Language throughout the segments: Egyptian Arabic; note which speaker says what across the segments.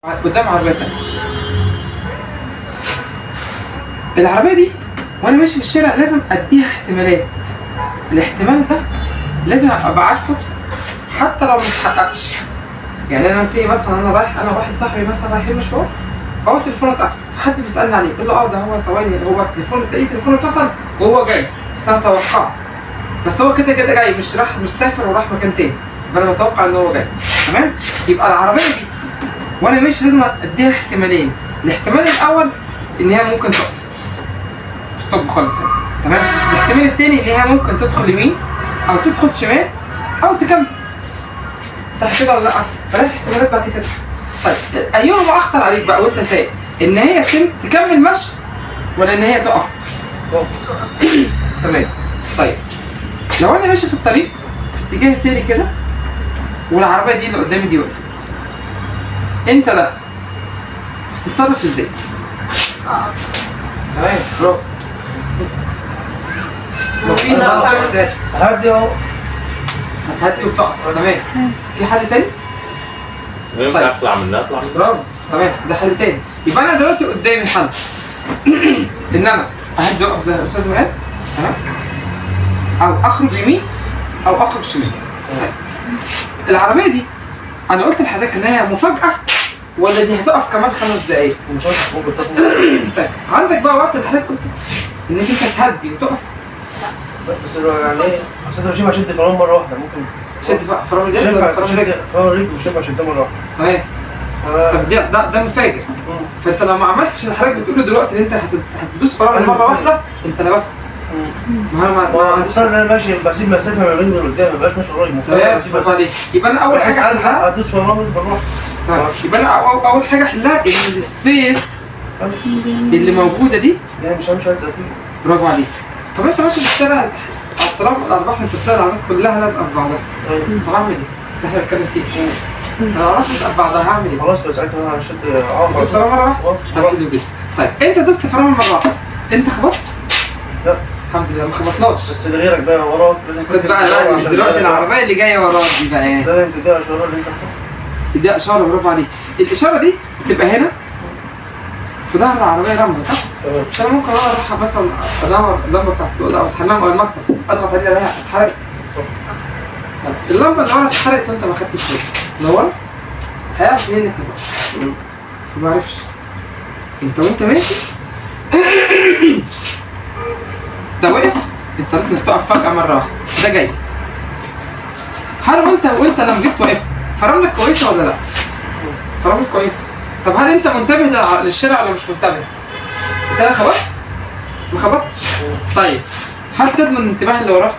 Speaker 1: قدام عربية تانية. العربية دي وانا ماشي في الشارع لازم اديها احتمالات. الاحتمال ده لازم ابقى عارفه حتى لو ما اتحققش. يعني انا نسي مثلا انا رايح، انا واحد صاحبي مثلا رايحين مشوار، فهو تليفونه اتقفل، فحد بيسالني عليه يقول له اه ده هو ثواني، هو التليفون تلاقيه تليفونه فصل وهو جاي، بس انا توقعت، بس هو كده كده جاي، مش راح، مش سافر وراح مكان تاني، فانا متوقع ان هو جاي. تمام؟ يبقى العربية دي وانا ماشي لازم اديها احتمالين. الاحتمال الاول ان هي ممكن تقف stop خالص يعني. تمام؟ الاحتمال التاني ان هي ممكن تدخل يمين او تدخل شمال او تكمل. صح كده ولا لا؟ بلاش احتمالات بعد كده. طيب ايهما اخطر عليك بقى وانت سايق؟ ان هي تكمل مشي ولا ان هي تقف؟ تمام. طيب لو انا ماشي في الطريق في اتجاه سيري كده والعربية دي اللي قدامي دي وقفت، انت لا هتتصرف ازاي؟ تمام، برافو. لو في ثلاثة
Speaker 2: هدي اهو.
Speaker 1: هتهدي وتقف. تمام. في حل تاني؟
Speaker 3: ينفع
Speaker 1: طيب.
Speaker 3: اطلع منها، اطلع منها.
Speaker 1: برافو. تمام، ده حل تاني. يبقى انا دلوقتي قدامي حل ان انا اهدي واقف زي الاستاذ معاد، تمام، او اخرج يمين او اخرج شمال. طيب العربية دي انا قلت لحضرتك ان هي مفاجاة ولا دي هتقف كمان 5 دقايق؟
Speaker 2: مش عارف ممكن تقف.
Speaker 1: طيب عندك بقى وقت اللي حضرتك قلت انك انت تهدي وتقف.
Speaker 2: بس لو يعني ايه، اصل انت مش هينفع تشد فرامل مرة واحدة، ممكن
Speaker 1: تشد بقى فرامل
Speaker 2: مش
Speaker 1: يد ولا
Speaker 2: هينفع
Speaker 1: فرامل رجل؟
Speaker 2: تشد فرامل رجل، مش هينفع تشدها مرة واحدة.
Speaker 1: تمام. طب ده مفاجئ، فانت لو ما عملتش اللي حضرتك بتقوله دلوقتي ان انت هتدوس فرامل
Speaker 2: أنا
Speaker 1: مرة
Speaker 2: بسيب.
Speaker 1: واحدة، انت لبست. ما انا
Speaker 2: ما
Speaker 1: ما
Speaker 2: هو
Speaker 1: عنديش.
Speaker 2: انا انا ماشي بسيب مسافة ما بين من قدام، ما بقاش ماشي قريب.
Speaker 1: تمام،
Speaker 2: بسيب
Speaker 1: برافو
Speaker 2: مسافة.
Speaker 1: عليك. يبقى انا اول حاجة احلها،
Speaker 2: ادوس فرامل بالراحة.
Speaker 1: تمام، يبقى انا اول حاجة احلها ال space اللي موجودة دي.
Speaker 2: يعني مش همشي هلزق فيه.
Speaker 1: برافو عليك. طب انت ماشي في الشارع على التراب على البحر، انت بتلاقي العربيات كلها لازقه في بعضها. طب اعمل ايه؟ ده احنا بنتكلم فيه. انا العربيات لازقه في بعضها، هعمل ايه؟
Speaker 2: خلاص بس ساعتها انا هشد اقف.
Speaker 1: دوست فرامل مرة واحدة؟ طب حلو جدا. طيب انت دوست فرامل مرة واحدة، انت خبطت؟
Speaker 2: لا.
Speaker 1: الحمد لله ما خبطناش.
Speaker 2: بس اللي غيرك بقى وراك لازم
Speaker 1: خد بقى لا دلوقتي العربية اللي جاية وراك دي بقى ايه؟
Speaker 2: لازم تديها اشارة اللي انت حاططها.
Speaker 1: تديها اشارة. برافو عليك. الاشارة دي بتبقى هنا في ظهر العربية لمبة، صح؟
Speaker 2: تمام.
Speaker 1: مش انا ممكن انا اروح مثلا ادور اللمبة بتاعت الاوضة او الحمام او المكتب، اضغط عليها الاقيها اتحرقت.
Speaker 2: صح.
Speaker 1: طب اللمبة اللي ورا اتحرقت وانت ما خدتش بالك، نورت؟ هيعرف منين انك هتقف؟ ما عرفش. انت وانت ماشي ده وقف، اضطريت انك تقف فجأة مرة واحدة، ده جاي. هل وانت لما جيت وقفت فراملك كويسة ولا لا؟ فراملك كويسة. طب هل انت منتبه للشارع ولا مش منتبه؟ انت لا خبطت؟ ما خبطتش. طيب هل تضمن انتباه اللي وراك؟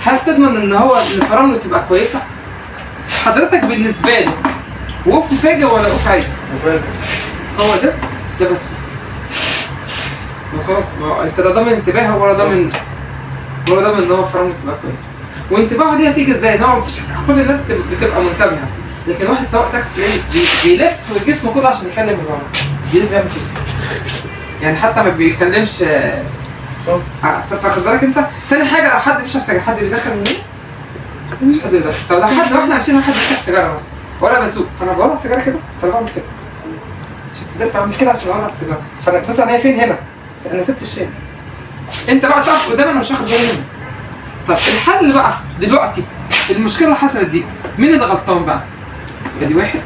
Speaker 1: هل تضمن ان هو ان فرامله تبقى كويسة؟ حضرتك بالنسبة له وقوف مفاجئ ولا وقوف عادي؟
Speaker 2: مفاجئ.
Speaker 1: هو ده ده بس. ما خلاص، ما هو انت لا ضامن انتباهه ولا ضامن ان هو فرامله تبقى كويسة. وانتباهه دي هتيجي ازاي؟ ان هو مفيش، كل الناس بتبقى منتبهه، لكن واحد سواق تاكسي تلاقيه بيلف جسمه كله عشان يكلم اللي وراه، بيلف يعمل كده. يعني حتى ما بيتكلمش.
Speaker 2: صح.
Speaker 1: فاخد بالك انت؟ تاني حاجة لو حد بيشرب سجاير، حد بيدخن منين؟ مفيش حد بيدخن. طب لو حد واحنا ماشيين حد بيشرب سيجارة مثلا وانا بسوق، فانا بولع سيجارة كده، فانا بعمل كده. شفت ازاي بعمل كده عشان اولع السيجارة؟ فانا بص انا فين هنا؟ انا سبت الشارع. انت بقى تقف قدامي انا مش واخد بالي منك. طب الحل بقى دلوقتي المشكلة اللي حصلت دي مين اللي غلطان بقى؟ ادي واحد،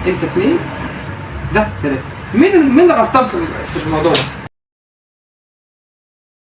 Speaker 1: انت اثنين، ده ثلاثة. مين اللي غلطان في الموضوع ده؟